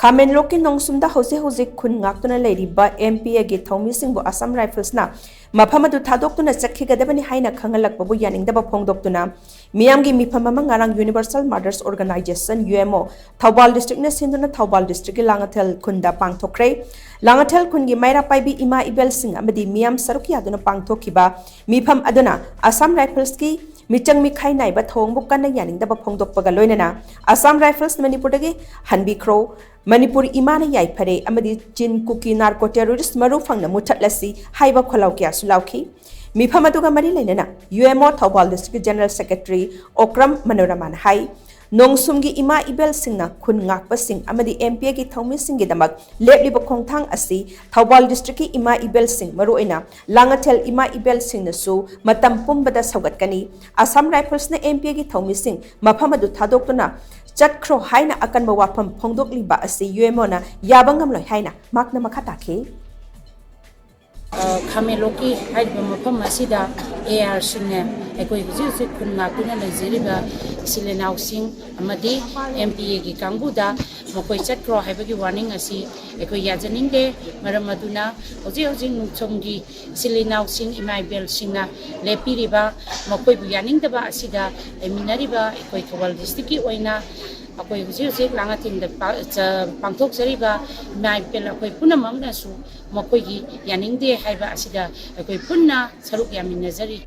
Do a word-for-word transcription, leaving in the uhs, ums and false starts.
ꯈꯥꯃꯦꯟꯂꯣꯛꯀꯤ ꯅꯣꯡꯁꯨꯝꯗ ꯍꯧꯖꯤꯛ ꯍꯧꯖꯤꯛ ꯈꯨꯟ ꯉꯥꯛꯇꯨꯅ ꯂꯩꯔꯤꯕ ꯑꯦꯝ ꯄꯤ ꯑꯦꯒꯤ ꯊꯧꯃꯤꯁꯤꯡꯕꯨ ꯑꯁꯥꯝ ꯔꯥꯏꯐꯜꯁꯅ ꯃꯐꯝ ꯑꯗꯨ ꯊꯥꯗꯣꯛꯇꯨꯅ ꯆꯠꯈꯤꯒꯗꯕꯅꯤ ꯍꯥꯏꯅ ꯈꯪꯍꯜꯂꯛꯄꯕꯨ ꯌꯥꯅꯤꯡꯗꯕ ꯐꯣꯡꯗꯣꯛꯇꯨꯅ ꯃꯤꯌꯥꯝꯒꯤ ꯃꯤꯐꯝ ꯑꯃ ꯉꯔꯥꯡ universal ꯃꯥꯔꯇꯔꯁ organisation, U M O, Thoubal ꯗꯤꯁꯇ꯭ꯔꯤꯛꯅ ꯁꯤꯟꯗꯨꯅ ꯊꯧꯕꯥꯜ ꯗꯤꯁꯇ꯭ꯔꯤꯛꯀꯤ ꯂꯥꯡꯉꯊꯦꯜ ꯈꯨꯟꯗ ꯄꯥꯡꯊꯣꯛꯈ꯭ꯔꯦ꯫ ꯂꯥꯡꯉꯊꯦꯜ ꯈꯨꯟꯒꯤ ꯃꯩꯔꯥ ꯄꯥꯏꯕꯤ ꯏꯃꯥ ꯏꯕꯦꯜꯁꯤꯡ ꯑꯃꯗꯤ ꯃꯤꯌꯥꯝ ꯁꯔꯨꯛ ꯌꯥꯗꯨꯅ ꯄꯥꯡꯊꯣꯛꯈꯤꯕ ꯃꯤꯐꯝ ꯑꯗꯨꯅ ꯑꯁꯥꯝ ꯔꯥꯏꯐꯜꯁꯀꯤ ꯃꯤꯆꯪ ꯃꯤꯈꯥꯏ ꯅꯥꯏꯕ ꯊꯧꯑꯣꯡꯕꯨ ꯀꯟꯅ ꯌꯥꯅꯤꯡꯗꯕ ꯐꯣꯡꯗꯣꯛꯄꯒ ꯂꯣꯏꯅꯅ ꯑꯁꯥꯝ ꯔꯥꯏꯐꯜꯁ ꯃꯅꯤꯄꯨꯔꯗꯒꯤ ꯍꯟꯕꯤꯈ꯭ꯔꯣ, ꯃꯅꯤꯄꯨꯔ ꯏꯃꯥꯅ ꯌꯥꯏꯐꯔꯦ ꯑꯃꯗꯤ ꯆꯤꯟ ꯀꯨꯀꯤ ꯅꯥꯔꯀꯣ ꯇꯦꯔꯣꯔꯤꯁ ꯃꯔꯨ ꯐꯪꯅ ꯃꯨꯊꯠꯂꯁꯤ ꯍꯥꯏꯕ ꯈꯣꯜꯂꯥꯎ ꯀꯌꯥꯁꯨ ꯂꯥꯎꯈꯤ꯫ ꯃꯤꯐꯝ ꯑꯗꯨꯒ ꯃꯔꯤ ꯂꯩꯅꯅ ꯌꯨ ꯑꯦꯝ ꯑꯣ ꯊꯧꯕꯥꯜ ꯗꯤꯁꯇ꯭ꯔꯤꯛꯀꯤ ꯖꯦꯅꯔꯦꯜ ꯁꯦꯀ꯭ꯔꯦꯇꯔꯤ ꯑꯣꯀ꯭ꯔꯝ ꯃꯅꯣꯔꯃꯥꯅ ꯍꯥꯏ, ꯅꯣꯡꯁꯨꯝꯒꯤ ꯏꯃꯥ ꯏꯕꯦꯜꯁꯤꯡꯅ ꯈꯨꯟ ꯉꯥꯛꯄꯁꯤꯡ ꯑꯃꯗꯤ ꯑꯦꯝ ꯄꯤ ꯑꯦꯒꯤ ꯊꯧꯃꯤꯁꯤꯡꯒꯤꯗꯃꯛ ꯂꯦꯞꯂꯤꯕ ꯈꯣꯡꯊꯥꯡ ꯑꯁꯤ ꯊꯧꯕꯥꯜ ꯗꯤꯁꯇ꯭ꯔꯤꯛꯀꯤ ꯏꯃꯥ ꯏꯕꯦꯜꯁꯤꯡ, ꯃꯔꯨꯑꯣꯏꯅ ꯂꯥꯡꯉꯊꯦꯜ ꯏꯃꯥ ꯏꯕꯦꯜꯁꯤꯡꯅꯁꯨ ꯃꯇꯝ ꯄꯨꯝꯕꯗ ꯁꯧꯒꯠꯀꯅꯤ꯫ ꯑꯁꯥꯝ ꯔꯥꯏꯐꯜꯁꯅ ꯑꯦꯝ ꯄꯤ ꯑꯦꯒꯤ ꯊꯧꯃꯤꯁꯤꯡ ꯃꯐꯝ ꯑꯗꯨ ꯊꯥꯗꯣꯛꯇꯨꯅ ꯆꯠꯈ꯭ꯔꯣ ꯍꯥꯏꯅ ꯑꯀꯟꯕ ꯋꯥꯐꯝ ꯐꯣꯡꯗꯣꯛꯂꯤꯕ ꯑꯁꯤ ꯌꯨ ꯑꯦꯝ ꯑꯣꯅ ꯌꯥꯕ ꯉꯝꯂꯣꯏ ꯍꯥꯏꯅ ꯃꯍꯥꯛꯅ ꯃꯈꯥ ꯇꯥꯈꯤ꯫ ꯈꯥꯃꯦꯟꯂꯣꯛꯀꯤ ꯍꯥꯏꯔꯤꯕ ꯃꯐꯝ ꯑꯁꯤꯗ ꯑꯦ ꯑꯥꯔꯁꯤꯡꯅ ꯑꯩꯈꯣꯏ ꯍꯧꯖꯤꯛ ꯍꯧꯖꯤꯛ ꯈꯨꯟ ꯉꯥꯛꯇꯨꯅ ꯂꯩꯖꯔꯤꯕ ꯏꯆꯤꯜ ꯏꯅꯥꯎꯁꯤꯡ ꯑꯃꯗꯤ ꯑꯦꯝ ꯄꯤ ꯑꯦꯒꯤ ꯀꯥꯡꯕꯨꯗ ꯃꯈꯣꯏ ꯆꯠꯈ꯭ꯔꯣ ꯍꯥꯏꯕꯒꯤ ꯋꯥꯔꯅꯤꯡ ꯑꯁꯤ ꯑꯩꯈꯣꯏ ꯌꯥꯖꯅꯤꯡꯗꯦ꯫ ꯃꯔꯝ ꯑꯗꯨꯅ ꯍꯧꯖꯤꯛ ꯍꯧꯖꯤꯛ ꯅꯣꯡꯁꯨꯝꯒꯤ ꯏꯆꯤꯜ ꯏꯅꯥꯎꯁꯤꯡ ꯏꯃꯥ ꯏꯕꯦꯜꯁꯤꯡꯅ ꯂꯦꯞꯄꯤꯔꯤꯕ ꯃꯈꯣꯏꯕꯨ ꯌꯥꯅꯤꯡꯗꯕ ꯑꯁꯤꯗ ꯂꯩꯃꯤꯟꯅꯔꯤꯕ ꯑꯩꯈꯣꯏ ꯊꯧꯕꯥꯜ ꯗꯤꯁꯇ꯭ꯔꯤꯛꯀꯤ ꯑꯣꯏꯅ ꯑꯩꯈꯣꯏ ꯍꯧꯖꯤꯛ ꯍꯧꯖꯤꯛ ꯂꯥꯡꯉꯊꯦꯜꯗ ꯄꯥ-, ꯆ-, ꯄꯥꯡꯊꯣꯛꯆꯔꯤꯕ ꯏꯃꯥ ꯏꯕꯦꯜ ꯑꯩꯈꯣꯏ ꯄꯨꯝꯅꯃꯛꯅꯁꯨ ꯃꯈꯣꯏꯒꯤ ꯌꯥꯅꯤꯡꯗꯦ ꯍꯥꯏꯕ ꯑꯁꯤꯗ ꯑꯩꯈꯣꯏ ꯄꯨꯟꯅ ꯁꯔꯨꯛ ꯌꯥꯃꯤꯟꯅꯖꯔꯤ꯫